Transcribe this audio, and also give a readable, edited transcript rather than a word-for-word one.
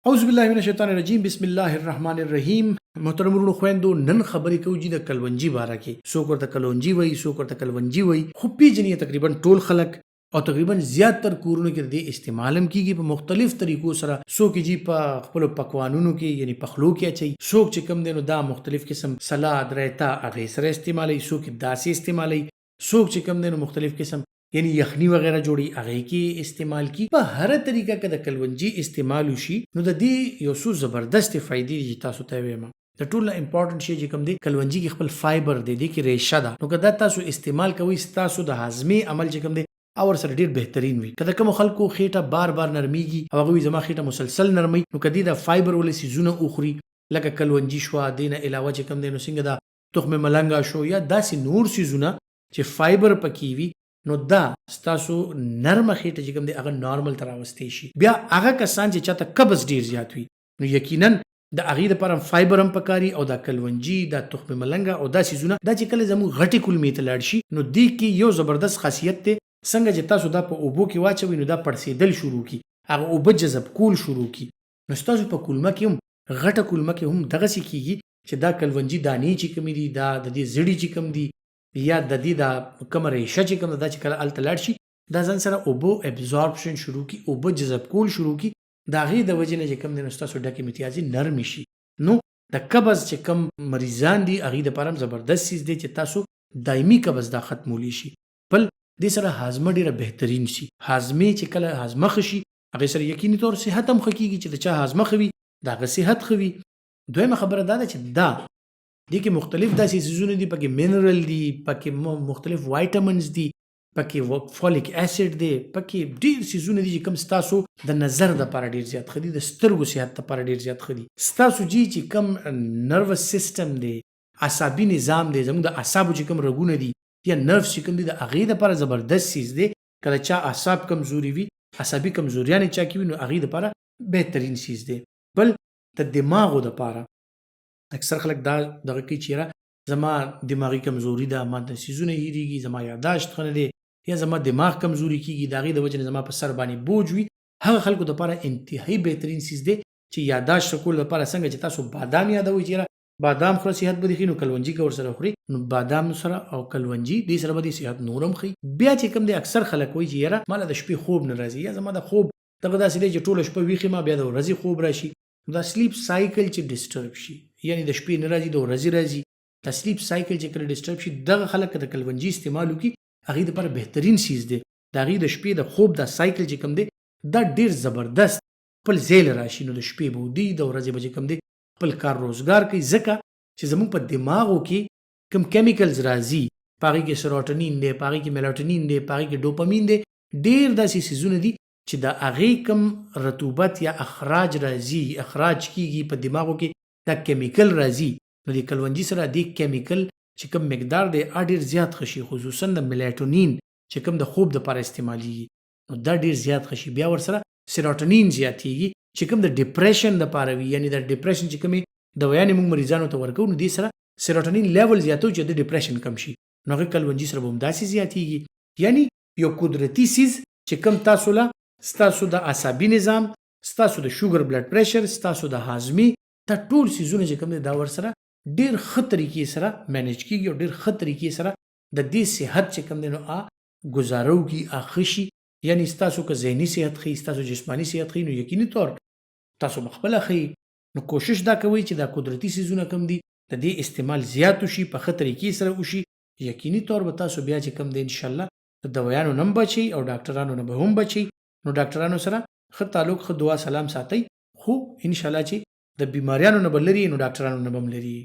اعوذ بالله من الشیطان الرجیم، بسم الله الرحمن الرحیم. محترم ورونو، خويندو، نن خبرې کوو جی د کلونجی باره کې. څوک ورته کلونجی وایي، څوک ورته کلونجی وایي، خو پیژني یې تقریبا ټول خلک او تقریبا زیات تر کورونو کې د دې استعمال هم کیږي په مختلف طریقو سره. څوک جی په خپلو پکوانونو کې، یعنی پخلو کې اچي، څوک چې کوم دی نو دا مختلف قسم سلاد، رایتا هغې سره استعمالوي، څوک یې داسې استعمالوي، څوک چې کوم دی نو مختلف قسم یعنی یخنی وغیره جوړي هغه کې استعمال کی. په هره طریقه که د کلونجی استعمال وشي نو د دې یو څو زبردست فایدې دي چې تاسو ته وایم. د ټول نه امپورټنټ شی چې کوم دی، کلونجی کې خپل فایبر دی، دې کې ریشه ده، نو که دا تاسو استعمال کوئ، ستاسو د هاضمې عمل چې کوم دی او ورسره ډیر بهترین وي. که د کومو خلکو خېټه بار بار نرمیږي او هغه وي زما خېټه مسلسل نرمي، نو که دې دا فایبر ولې څیزونه وخوري، لکه کلونجی شوه، دې نه علاوه چې کوم دی نو څنګه دا تخم ملنګا شو یا داسې نور څیزونه چې فایبر پکې وي، نو دا ستاسو نرمه خېټه چې کوم دی هغه نارمل ته راوستی شي. بیا هغه کسان چې چاته قبض ډیر زیات وي، نو یقینا د هغې دپاره هم فایبر هم پکاري او دا کلونجي، دا تخم ملنګه او دا څیزونه، دا چې کله زموږ غټې کولمې ته لاړ شي، نو دې کې یو زبردست خاصیت دی. څنګه چې تاسو دا په اوبو کې واچوئ، نو دا پړسېدل شروع کړي، هغه اوبه جذب کول شروع کړي، نو ستاسو په کولمه کې هم، غټه کولمه کې هم دغسې کېږي چې دا کلونجي دانې چې کومې دي، دا د دې زړي چې کوم دي یا د دې دا کومه ریشه چې کوم ده، دا چې کله هلته لاړ شي، دا ځان سره اوبه ابزاربشن شروع کړي، اوبه جذب کول شروع کړي. د هغې د وجې نه چې کوم دی نو ستاسو ډکې متیازې نرمې شي. نو د قبض چې کوم مریضان دي، هغې دپاره هم زبردست څیز دی چې تاسو دایمي قبض دا ختمولی شي. بل دې سره هاضمه ډېره بهترین شي. هاضمې چې کله هاضمه ښه شي، هغې سره یقیني طور صحت هم ښه کېږي، چې د چا هاضمه ښه وي، د هغه صحت ښه وي. دویمه خبره دا ده چې دا دې کې مختلف داسې څیزونه دي، پکې منرل دي، پکې مختلف وایټامنز دي، پکې فولیک اسید دی، پکې ډیر څیزونه دي چې کوم ستاسو د نظر لپاره ډیر زیات ښه دي، د سترګو صحت لپاره ډیر زیات ښه دي. ستاسو جی چې کوم نروس سیستم دی، عصبي نظام دی، زموږ د اعصابو چې کوم رګونه دي یا نرفس چې کوم دي، د هغې لپاره زبردست څیز دی. که د چا اعصاب کمزوري وي، عصبي کمزوریانې چا کې وي، نو هغې لپاره بهترین څیز دی. بل د دماغو لپاره، اکثر خلک دا دغه کوي چې یاره زما دماغي کمزوري ده، ما ته څیزونه هیریږي، زما یاداشت ښه نه دی یا زما دماغ کمزوري کیږي، د هغې د وجې نه زما په سر باندې بوج وي، هغه خلکو دپاره انتهایی بهترین څیز دی چې یاداشت ښه کولو لپاره. څنګه چې تاسو بادام یادوئ چې یاره بادام خوره صحت به دې ښه، نو کلونجي که ورسره خوري، نو بادام سره او کلونجي دې سره به دې صحت نور هم ښه. بیا چې کوم دی، اکثر خلک وایي چې یاره ماله د شپې خوب نه راځي یا زما د خوب دغه داسې دی چې ټوله شپه ویښ یم، بیا د ورځې خوب راشي. دا سلیپ سایکل چې ډیسټرب شي، یعنی د شپې نه راځي، د ورځې راځي، دا سلیپ سایکل چې کله ډیسټرب شي، دغه خلک که د کلونجي استعمال وکړي، هغې دپاره بهترین څیز دی. د هغې د شپې د خوب دا سایکل چې کوم دی، دا ډیر زبردست خپل ځای له راشي. نو د شپې به ودي، د ورځې به چې کوم دی خپل کار روزګار کوي، ځکه چې زموږ په دماغو کې کوم کیمیکلز راځي، په هغې کې سروټونین دی، په هغې کې میلاټونین دی، په هغې کې ډوپامین دی، ډیر داسې څیزونه دي چې د هغې کوم رطوبت یا اخراج راځي، اخراج کیږي، په دماغو کې دا کیمیکل راځي، نو د کلونجي سره د کیمیکل چې کوم مقدار دی هغه ډیر زیات ښه شي، خصوصا د میلاټونین چې کوم د خوب لپاره استعمالیږي، نو دا ډیر زیات ښه شي. بیا ورسره سیروټونین زیاتیږي چې کوم د ډیپریشن لپاره وي، یعنی د ډیپریشن چې کومې دوایانې موږ مریضانو ته ورکوو، نو دې سره سیروټونین لیول زیاتو چې د ډیپریشن کم شي، نو هغه کلونجي سره به هم داسې زیاتیږي. یعنی یو قدرتي څیز چې کوم تاسو له ستاسو د عصبي نظام، ستاسو د شوګر، بلډ پریشر، ستاسو د هاضمې، دا ټول څیزونه چې کوم دی دا ورسره ډیر ښه طریقې سره منیج کیږي او ډیر ښه طریقې سره د دې صحت چې کوم دی نو آ ګزاره وکړي، آ ښه شي. یعنی ستاسو که ذهني صحت ښه وي، ستاسو جسماني صحت ښه وي، نو یقیني طور تاسو به خپله ښه یئ. نو کوشش دا کوئ چې دا قدرتي څیزونه کوم دي، د دې استعمال زیات وشي، په ښه طریقې سره وشي. یقیني طور به تاسو بیا چې کوم دی انشاءالله د دوایانو نه هم بچئ او ډاکټرانو نه به هم بچئ. نو ډاکټرانو سره ښه تعلق، ښه دعا سلام ساتئ، خو انشاءالله چې د بیماریانو نه به لرې، نو ډاکټرانو نه به هم لرې.